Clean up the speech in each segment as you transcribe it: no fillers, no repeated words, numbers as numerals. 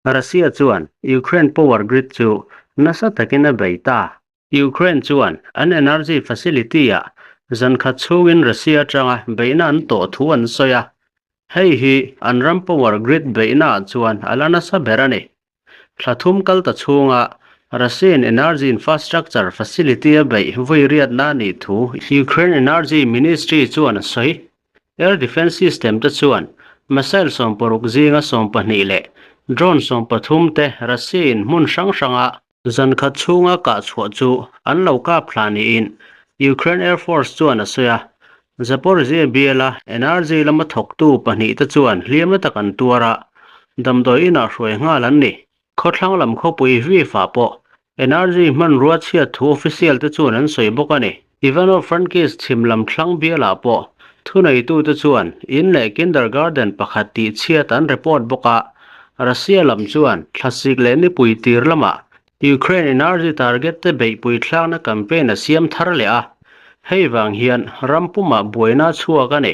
Russia chuan Ukraine power grid chu nasa takin a bei ta. Ukraine chuan an energy facility-ah zan khat chhungin Russia atanga beihna an tawh thu an sawi a, hei hi an ram power grid beihnaah chuan a la nasa ber a ni. Thla thum kal ta chhunga Russian energy infrastructure facility a beih vawi riatna a nih thu Ukraine Energy Ministry chuan a sawi. Air defence system te chuan missile 60 zinga 12 leh drone 13 te Russia-in hmun hrang hranga zan khat chhunga kah chhuah chu an lo kap thla niin Ukraine Air Force chuan a sawi a. Zaporizhzhia biala energy lama thawktu pahnihte chuan hliamna tak an tuar a, damdawi inah hruai nghal an ni. Khawthlang lam khawpui Lviv-ah pawh energy hmanrua chhiat thu official te chuan an sawi bawk a ni. Ivano-Frankivsk chhim lam thlang bialah pawh thuneitute chuan in leh kindergarten pakhat tih chhiat an report bawk a, Russia lam chuan thlasik leh nipui tir lamah Ukraine energy target te beihpui thlakna campaign a siam thar leh a, hei vang hian ram pumah buaina a chhuak a ni.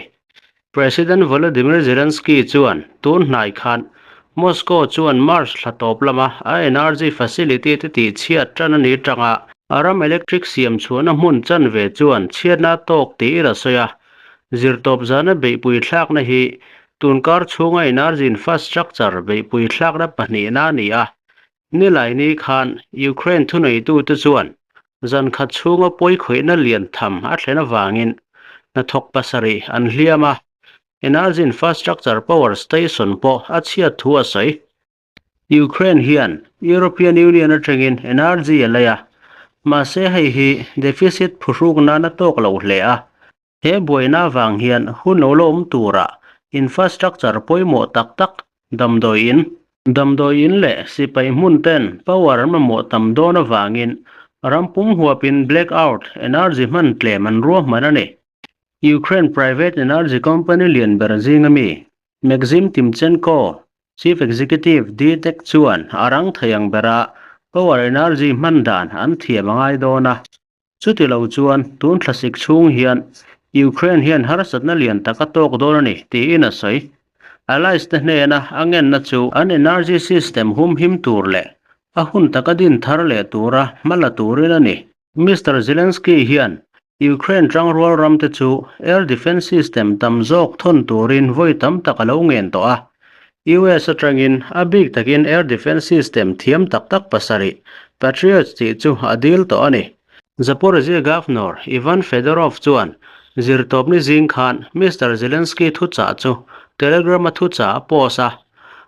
President Volodymyr Zelensky chuan tun hnai khan Moscow chuan March thla tawp lama a energy facility te tih chhiat tan a ni tanga a ram electric siam chhuahna hmun chanve chuan chhiatna a tawk tiin a sawi a. Zirtawp zana beihpui thlakna hi tunkar chhunga energy infrastructure beihpui thlakna pahnihna a ni a. Nilaini khan Ukraine thuneitute chuan zan khat chhunga pawi khawihna lian tham a thlen avangin hnathawk pasarih an hliam a, energy infrastructure power station pawh a chhiat thu a sawi. Ukraine hian European Union atangin energy a lei a, mahse hei hi deficit phuhruk nan a tawk lo hle a, He buaina avang hian hun lo la awm tura infrastructure pawimawh tak tak damdawi in, damdawi in leh sipai hmun ten power an mamawh tam dawn avangin ram pum huapin blackout energy hman tlem an ruahman a ni. Ukraine private energy company lian ber zinga mi Maxim Timchenko, Chief Executive DTEK chuan a rang thei ang bera power energy hman dan an thiam a ngai dawn a. Chuti lo chuan tun thlasik chhung hian Ukraine hian harsatna lian tak a tawk dawn a ni, tiin a sawi. Allies te hnena a ngenna chu an energy system humhim tur leh a hun taka din thar leh tura hma la turin a ni. Mister Zelensky hian Ukraine tangrual ram te chu air defence system tam zawk thawn turin vawi tam tak a lo ngen tawh a. US atangin a bik takin air defence system thiam tak tak pasarih, Patriots tih chu a dil tawh a ni. Zaporizhzhia Governor Ivan Fedorov chuan zirtawpni zing khan Mister Zelensky thuchah chu Telegram-a thuchah a post a.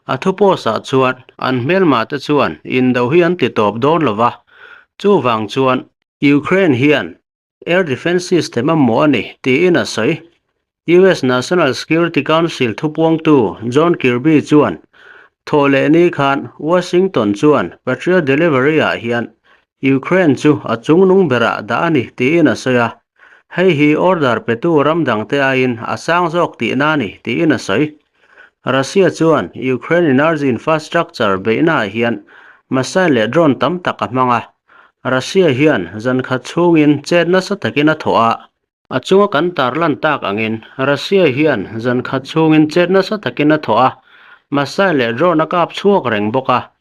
A thu post-ah chuan an hmelma te chuan indo hi an ti tawp dawn lo va, chuvang chuan Ukraine hian Air Defence System a mawh a ni, tiin a sawi. US National Security Council thupuangtu John Kirby chuan thawhleh ni khan Washington chuan Patriot delivery-ah hian Ukraine chu a chungnung berah dah a ni tiin a sawi a, hei hi order petu ram dangte aiin a sang zawk tihna a ni tiin a sawi. Russia chuan Ukraine energy infrastructure beihnaah hian missile leh drone tam tak a hmang a, Russia hian zan khat chhungin chet nasa takin a thawh a. A chunga kan tarlan tak angin Russia hian zan khat chhungin chet nasa takin a thawh a, missile leh drone a kap chhuak reng bawk a.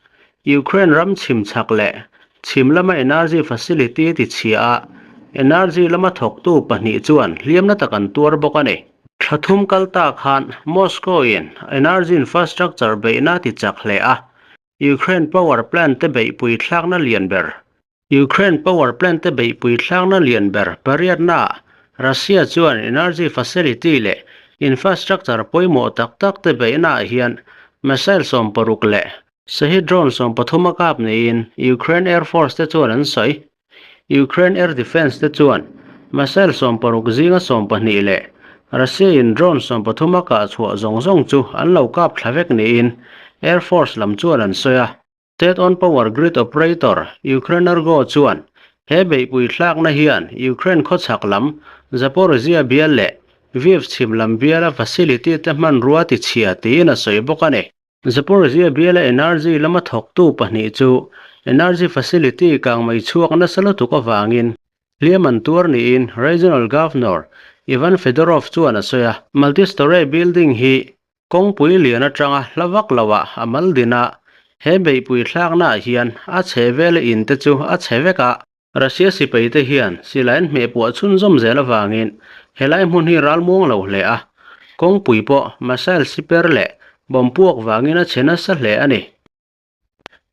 Ukraine ram chhim chhak leh chhim lama energy facility ti chhia a, energy lama thawktu pahnih chuan hliamna tak an tuar bawk a ni. Thla thum kal ta khan Moscow-in energy infrastructure beihna ti chak hle a, Ukraine power plant te beihpui thlakna lian ber. Ukraine power plant te beihpui thlakna lian ber pariatnaah Russia chuan energy facility leh infrastructure pawimawh tak tak te beihnaah hian missile 60 leh Shahed drone 13 a kap niin Ukraine Air Force te chuan an sawi. Ukraine Air Defence te chuan missile 60 zinga 12 leh Russia-in drone 13 a kah chhuah zawng zawng chu an lo kap thla vek niin Air Force lam chuan an sawi a. State-owned power grid operator Ukrenergo chuan he beihpui thlakna hian Ukraine khawchhak lam Zaporizhzhia bial leh Lviv chhim lam biala facility te hmanrua tichhia tiin a sawi bawk a ni. Zaporizhzhia biala energy lama thawktu pahnih chu energy facility kang mai chhuak nasa lutuk avangin hliam an tuar niin Regional Governor Ivan Fedorov chuan a sawi a. Multi-storey building hi kawngpui lian atanga hla vak loah a mal din a, He beihpui thlaknaah hian a chhehvela in te chu a chhe vek a. Russia sipaite hian silai an hmehpuah chhunzawm zel avangin helai hmun hi ralmuang lo hle a, kawngpui pawh missile siper leh bomb puak vangin a chhe nasa hle a ni.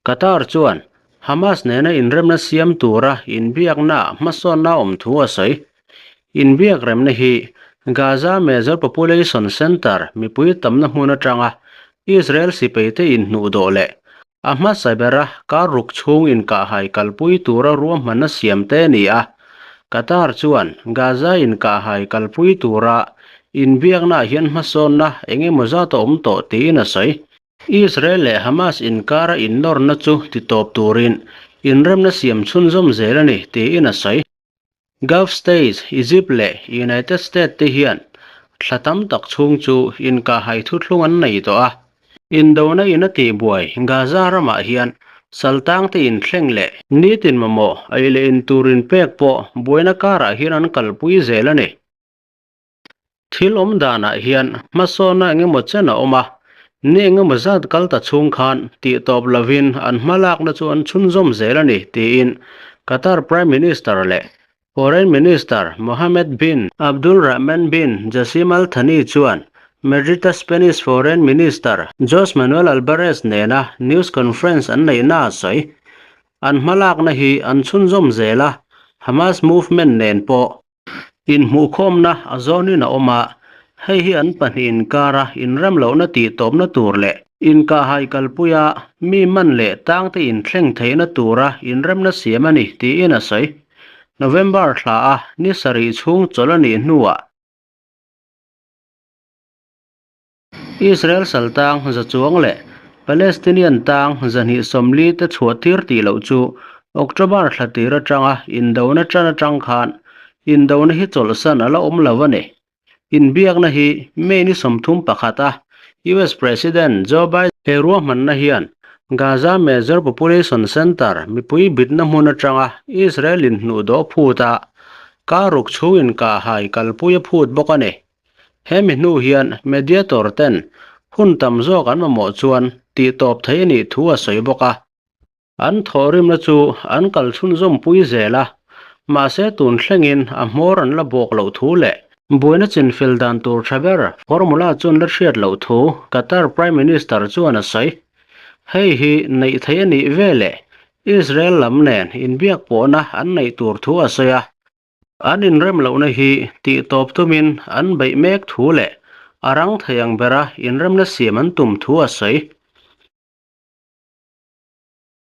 Qatar chuan Hamas nena inremna siam tura inbiaknaah hmasawnna a awm thu a sawi. Inbiak remna hi Gaza Major Population Centre mipui tamna hmun atanga Israel sipaite inhnuhdawh leh a hmasa bera kar ruk chhung inkahhai kalpui tura ruahmanna siam te a ni a. Qatar chuan Gaza inkahhai kalpui tura inbiaknaah hian hmasawnna eng emaw zat a awm tawh tiin a sawi. Israel leh Hamas inkara innawrna chu titawp turin inremna siam chhunzawm zel a ni tiin a sawi. Gulf States, Egypt leh United States te hian thla tam tak chhung chu inkahhai thuthlung an nei tawh a. Indona in a tihbuai Gaza ramah hian saltangte inthleng leh nitin mamawh ei leh in tur inpek pawh buaina karah hian an kalpui zel a ni. Thil awm danah hian hmasawnna eng emaw chen a awm a, ni eng emaw zat kal ta chhung khan tih tawp lovin an hmalakna chu an chhunzawm zel a ni, tiin Qatar Prime Minister leh Foreign Minister Mohammed bin Abdulrahman bin Jassim Al Thani chuan Madrid-a Spanish Foreign Minister Jose Manuel Albares nena news conference an neihna a sawi. An hmalakna hi an chhunzawm zel a, Hamas movement nen pawh. Inhmuhkhawmna a zawnin a awm a, hei hi an pahnih inkara inrem lohna tih tawpna tur leh inkahhai kalpuia mi man leh tangte inthleng theihna tura inremna siam a ni tiin a sawi. November thla a ni sarih chhung chawlh a nih hnuah, Israel saltang za chuang leh Palestinian tang 240 te chhuah tir tih loh chu October thla tir atanga indona tan atang khan indona hi chawlhsan a la awm lo a ni. Inbiakna hi May ni 31 a US President Joe Biden He ruahmanna hian Gaza Major Population Center mipui bitna hmun atanga Israel inhnuhdawh phut a, kar ruk chhung inkahhai kalpui a phut bawk a ni. Hemi hnu hian mediator ten hun tam zawk an mamawh chuan tih tawp thei a nih thu a sawi bawk a. An thawhrimna chu an kal chhunzawm pui zel a, mahse tun thlengin a hmawr an la bawk loh thu leh buaina chinfel dan tur tha ber formula chuan la hriat loh thu Qatar Prime Minister chuan a sawi. Hei hi neih theih a nih veleh Israel lam nen inbiak pawhna an neih tur thu a sawi a. An inrem lohna hi tih tawp tumin an beih mek thu leh a rang thei ang bera inremna siam an tum thu a sawi.